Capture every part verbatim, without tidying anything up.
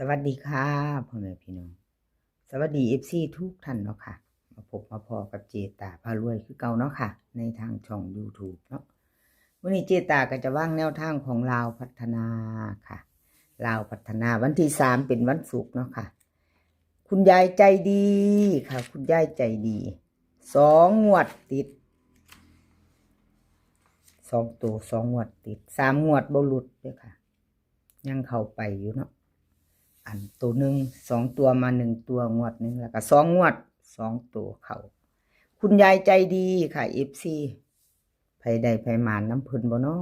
สวัสดีค่ะพ่อแม่พี่น้อง สวัสดีเอฟซีทุกท่านเนาะค่ะ มาพบมาพ้อกับเจตาพารวยคือเก่าเนาะค่ะ ในทางช่องยูทูบเนาะ มื้อนี้เจตาก็จะวางแนวทางของลาวพัฒนาค่ะ ลาวพัฒนาวันที่สามเป็นวันศุกร์เนาะค่ะ คุณยายใจดีค่ะ คุณยายใจดี สองงวดติด สองตัวสองงวดติด สามงวดบ่หลุดเด้อค่ะ ยังเข้าไปอยู่เนาะ อันตัวหนึ่ง สองตัวมาหนึ่งตัวงวดหนึ่ง แล้วก็สองงวด สองตัวเข้า คุณยายใจดีค่ะ เอฟซี ไผได้ไผหมานนำเพิ่นบ่น้อ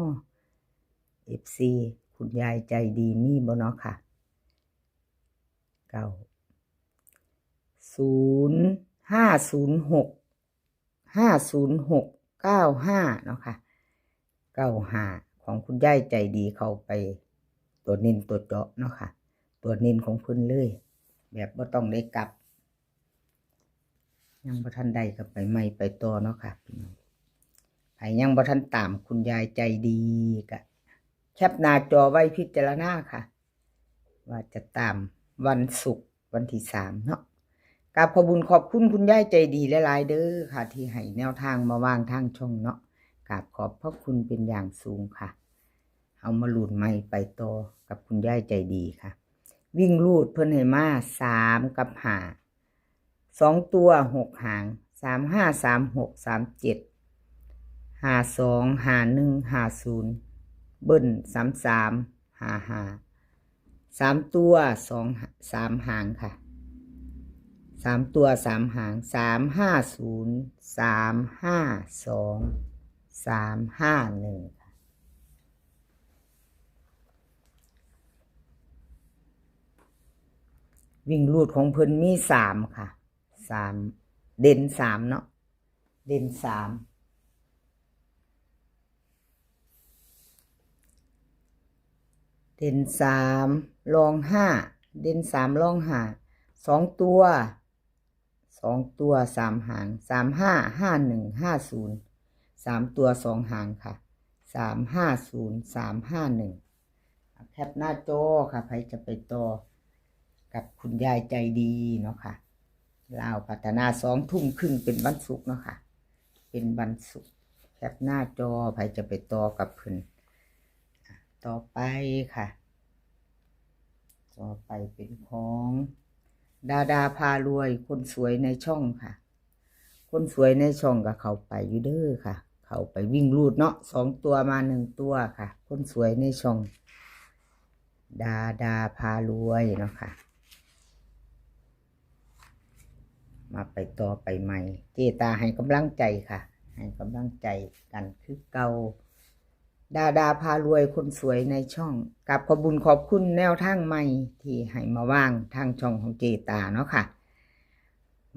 เอฟซี คุณยายใจดีมีบ่น้อค่ะ เก้า ศูนย์ ห้า ศูนย์ หก ห้า ศูนย์ หก เก้า ห้า เนาะค่ะ เก้า ห้า ของคุณยายใจดีเข้าไป ตัวเน้นตัวเจาะเนาะค่ะ ตัวเน้นของเพิ่นเลย แบบบ่ต้องได้กลับ ยังบ่ทันได้ก็ไปใหม่ไปต่อเนาะค่ะพี่น้อง ไผยังบ่ทันตามคุณยายใจดีก็แคปหน้าจอไว้พิจารณาค่ะ ว่าจะตามวันศุกร์วันที่สามเนาะ กราบขอบบุญขอบคุณคุณยายใจดีหลายๆเด้อค่ะ ที่ให้แนวทางมาวางทางช่องเนาะ กราบขอบพระคุณเป็นอย่างสูงค่ะ เอามาลุ้นใหม่ไปต่อกับคุณยายใจดีค่ะ วิ่งรูดเพิ่นให้มาสามกับห้า สองตัวหกหาง สามห้า สามหก สามเจ็ด ห้าสอง ห้าหนึ่ง ห้าศูนย์ เบิ้ล สามสาม ห้าห้า สามตัวสอง สามหางค่ะ สามตัวสามหาง สามห้าศูนย์ สามห้าสอง สามห้าหนึ่งค่ะ วิ่งรูดของเพิ่นมีสามค่ะ สาม เด่นสามเนาะ เด่นสาม เด่นสาม รองห้า เด่นสาม รองห้า สองตัว สองตัวสามหาง สามห้า ห้าหนึ่ง ห้าศูนย์ สามตัวสองหางค่ะ สามห้าศูนย์ สามห้าหนึ่ง แคปหน้าจอค่ะ ไผจะไปต่อกับคุณยายใจดีเนาะค่ะ ลาวพัฒนา สองทุ่มครึ่งเป็นวันศุกร์เนาะค่ะ เป็นวันศุกร์ แคปหน้าจอ ไผจะไปต่อกับเพิ่น ต่อไปค่ะ ต่อไปเป็นของดาดาพารวย คนสวยในช่องค่ะ คนสวยในช่องก็เข้าไปอยู่เด้อค่ะ เข้าไปวิ่งรูดเนาะ สองตัวมาหนึ่งตัวค่ะ คนสวยในช่อง ดาดาพารวยเนาะค่ะ มาไปต่อไปใหม่ เจตาให้กำลังใจค่ะ ให้กำลังใจกันคือเก่า ดาดาพารวยคนสวยในช่อง กราบขอบบุญขอบคุณแนวทางใหม่ที่ให้มาวางทางช่องของเจตาเนาะค่ะ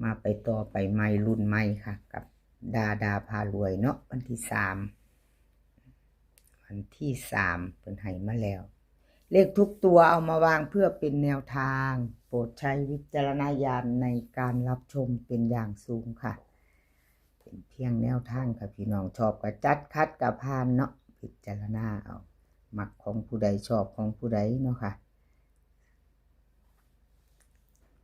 มาไปต่อไปใหม่รุ่นใหม่ค่ะ กับดาดาพารวยเนาะ วันที่สาม วันที่สามเพิ่นให้มาแล้ว เลขทุกตัวเอามาวางเพื่อเป็นแนวทาง โปรดใช้วิจารณญาณในการรับชมเป็นอย่างสูงค่ะ เป็นเพียงแนวทางค่ะพี่น้อง ชอบก็จัด ขัดก็ผ่านเนาะ พิจารณาเอา มักของผู้ใดชอบของผู้ใดเนาะค่ะ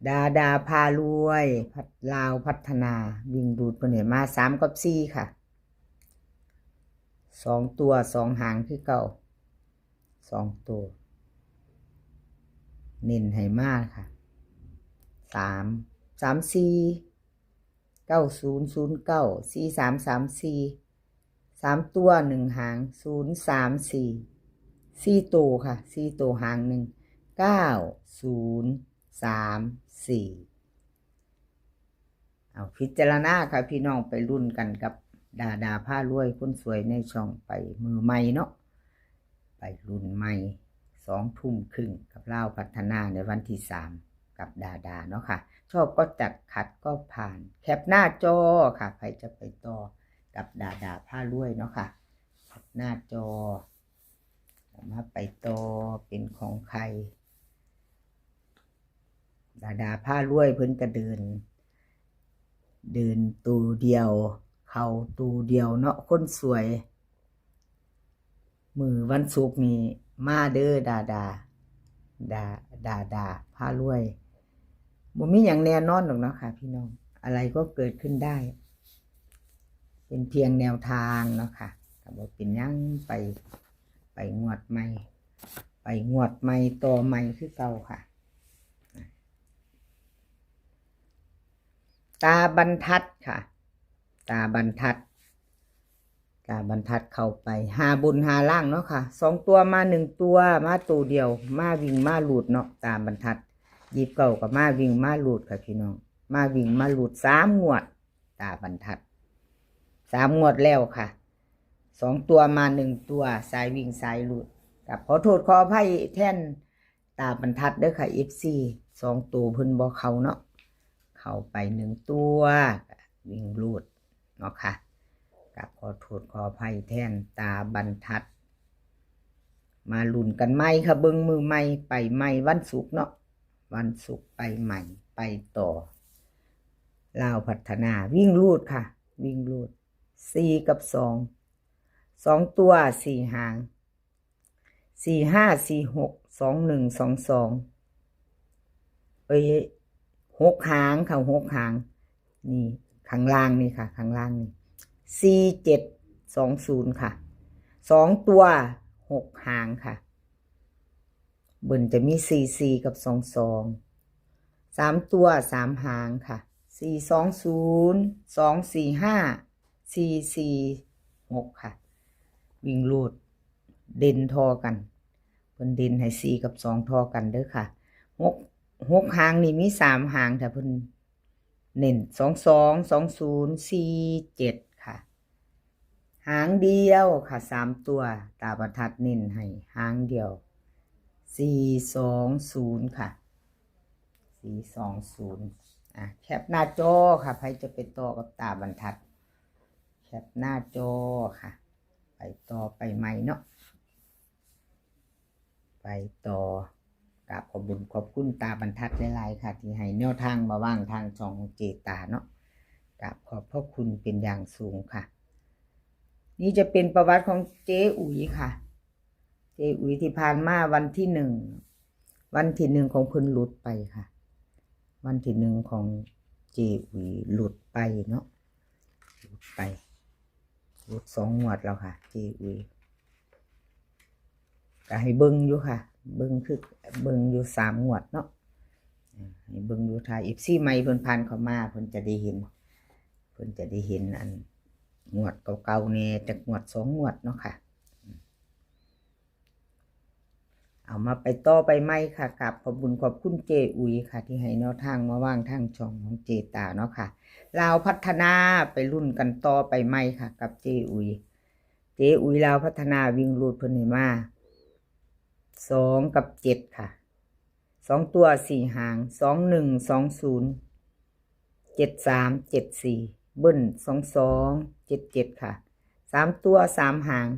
ดาดาพารวย พัฒ- ลาวพัฒนา วิ่งรูดเพิ่นให้มาสามกับสี่ค่ะ สองตัวสองหางคือเก่า สองตัว เน้นให้มาค่ะ สาม สามสี่ เก้าศูนย์ศูนย์เก้า สี่สามสามสี่ สามตัวหนึ่งหาง ศูนย์สามสี่ สี่ตัวค่ะ สี่ตัวหางหนึ่ง เก้าศูนย์สามสี่ เอาพิจารณาค่ะพี่น้อง ไปรุ่นกันกับดาดาพารวยคนสวยในช่อง ไปมือใหม่เนาะ ไปรุ่นใหม่ สองทุ่มครึ่งกับลาวพัฒนาในวันที่สาม กับดาดาเนาะค่ะ ชอบก็จัด ขัดก็ผ่าน แคปหน้าจอค่ะ ไผจะไปต่อกับดาดาพารวยเนาะค่ะ แคปหน้าจอ มาไปต่อเป็นของใคร ดาดาพารวยเพิ่นก็เดิน เดินตัวเดียว เข้าตัวเดียวเนาะ คนสวย มื้อวันศุกร์นี่มาเด้อดาดา ดาดาดาพารวย บ่มีหยังแน่นอนดอกเนาะค่ะพี่น้อง อะไรก็เกิดขึ้นได้ เป็นเพียงแนวทางเนาะค่ะ ก็บ่เป็นหยัง ไป ไปงวดใหม่ ไปงวดใหม่ต่อใหม่คือเก่าค่ะ ตาบรรทัดค่ะ ตาบรรทัด ตาบรรทัดเข้าไป หาบนหาล่างเนาะค่ะ สองตัวมาหนึ่งตัว มาตัวเดียว มาวิ่งมาหลุดเนาะ ตาบรรทัด ยี่สิบเก้าก็มาวิ่งมาหลุดค่ะพี่น้อง มาวิ่งมาหลุดสามงวด ตาบรรทัด สามงวดแล้วค่ะ สองตัวมาหนึ่งตัว สายวิ่งสายหลุด กับขอโทษขออภัยแทนตาบรรทัดเด้อค่ะ เอฟซี สองตัวเพิ่นบ่เข้าเนาะ เข้าไปหนึ่งตัว วิ่งหลุดเนาะค่ะ กับขอโทษขออภัยแทนตาบรรทัด มาลุ้นกันใหม่ค่ะ เบิ่งมือใหม่ ไปใหม่วันศุกร์เนาะ วันศุกร์ไปใหม่ ไปต่อ ลาวพัฒนา วิ่งหลุดค่ะ วิ่งหลุด สี่กับสอง สองตัว สี่หาง สี่ห้า สี่หก สองหนึ่ง สองสอง เอ้ย หกหางค่ะ หกหาง นี่ ข้างล่างนี่ค่ะ ข้างล่างนี่ สี่เจ็ด สองศูนย์ ค่ะ สองตัว หกหางค่ะ เบิ่นจะมี สี่สี่ กับ สองสอง สามตัว สามหางค่ะ สี่สองศูนย์ สองสี่ห้า สี่สี่หก ค่ะ วิ่งหลุด เด่นทอกัน เพิ่นเด่นให้ สี่กับสอง ทอกันเด้อค่ะ หก หกหางนี่มีสามหาง ถ้าเพิ่นเน้น สองสอง สองศูนย์ สี่เจ็ด ค่ะ หางเดียวค่ะ สามตัว ตาบรรทัดเน้นให้หางเดียว สี่สองศูนย์ ค่ะ สี่สองศูนย์ อ่ะ แคปหน้าจอค่ะ ใครจะไปต่อกับตาบรรทัด แคปหน้าจอค่ะ ไปต่อไปใหม่เนาะ ไปต่อ กราบขอบบุญขอบคุณตาบรรทัดหลายๆค่ะ ที่ให้แนวทางมาว่างทางช่องของเจตาเนาะ กราบขอบพระคุณเป็นอย่างสูงค่ะ นี่จะเป็นประวัติของเจอุ๋ยค่ะ เจอุ๋ยที่ผ่านมาวันที่หนึ่ง วันที่หนึ่งของเพิ่นหลุดไปค่ะ วันที่หนึ่งของเจอุ๋ยหลุดไปเนาะ หลุดไป หลุดสองงวดแล้วค่ะ เจอุ๋ย ก็ให้เบิ่งอยู่ค่ะ เบิ่งคือ เบิ่งอยู่สามงวดเนาะ อ่า ให้เบิ่งอยู่ ถ้า เอฟซี ใหม่เพิ่นผ่านเข้ามา เพิ่นจะได้เห็น เพิ่นจะได้เห็นอันงวดเก่าๆแน่ จักงวดสองงวดเนาะค่ะ เอามาไปต่อไปใหม่ค่ะ กราบขอบบุญขอบคุณเจอุ๋ยค่ะ ที่ให้แนวทางมาว่างทางช่องของเจตาเนาะค่ะ ลาวพัฒนา ไปลุ้นกันต่อไปใหม่ค่ะ กับเจอุ๋ย เจอุ๋ยลาวพัฒนาวิ่งหลุดเพิ่นให้มา สองกับเจ็ดค่ะ สองตัว สี่หาง สองหนึ่ง สองศูนย์ เจ็ดสาม เจ็ดสี่ เบิ้ล สองสอง เจ็ดเจ็ด ค่ะ สามตัว สามหาง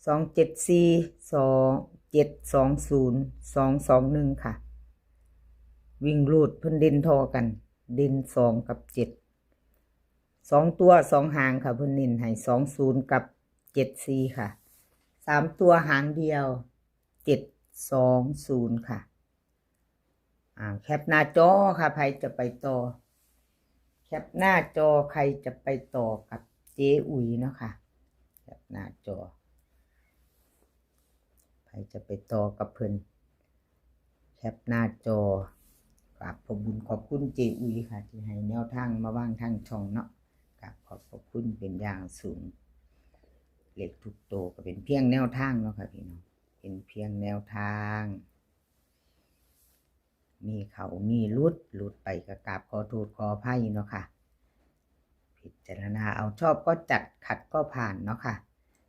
สองเจ็ดสี่ สองเจ็ด สองศูนย์ สองสองหนึ่ง ค่ะ วิ่งหลุดเพิ่นเด่นทอกัน เด่นสองกับเจ็ด สองตัว สองหางค่ะ เพิ่นเน้นให้ สองศูนย์ กับ เจ็ดสี่ ค่ะ สามตัวหางเดียว เจ็ดสองศูนย์ ค่ะ อ่า แคปหน้าจอค่ะ ใครจะไปต่อ แคปหน้าจอ ใครจะไปต่อกับเจอุ๋ยเนาะค่ะ แคปหน้าจอ ใครจะไปต่อกับเพิ่น แคปหน้าจอ กราบขอบบุญขอบคุณเจอุ๋ยค่ะ ที่ให้แนวทางมาว่างทางช่องเนาะ กราบขอบพระคุณเป็นอย่างสูง เลขทุกตัวก็เป็นเพียงแนวทางเนาะค่ะพี่น้อง เป็นเพียงแนวทาง มีเข้ามีหลุด หลุดไปก็กราบขอโทษขออภัยเนาะค่ะ พิจารณาเอา ชอบก็จัด ขัดก็ผ่านเนาะค่ะ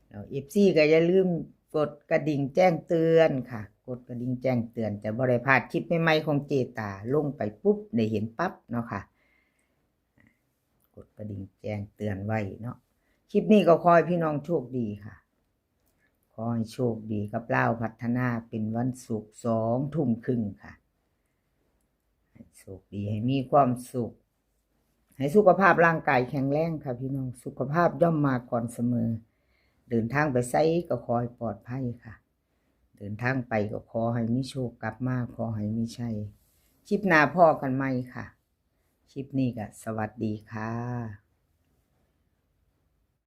แล้ว เอฟซี ก็อย่าลืมกดกระดิ่งแจ้งเตือนค่ะ กดกระดิ่งแจ้งเตือน จะบ่ได้พลาดคลิปใหม่ๆของเจตา ลงไปปุ๊บได้เห็นปั๊บเนาะค่ะ กดกระดิ่งแจ้งเตือนไว้เนาะ คลิปนี้ก็ขอให้พี่น้องโชคดีค่ะ ขอให้โชคดีกับลาวพัฒนา เป็นวันศุกร์สองทุ่มครึ่งค่ะ ให้โชคดี ให้มีความสุข ให้สุขภาพร่างกายแข็งแรงค่ะพี่น้อง สุขภาพย่อมมาก่อนเสมอ เดินทางไปไสก็ขอให้ปลอดภัยค่ะ เดินทางไปก็ขอให้มีโชค กลับมาขอให้มีชัย คลิปหน้าพ้อกันใหม่ค่ะ คลิปนี้ก็สวัสดีค่ะ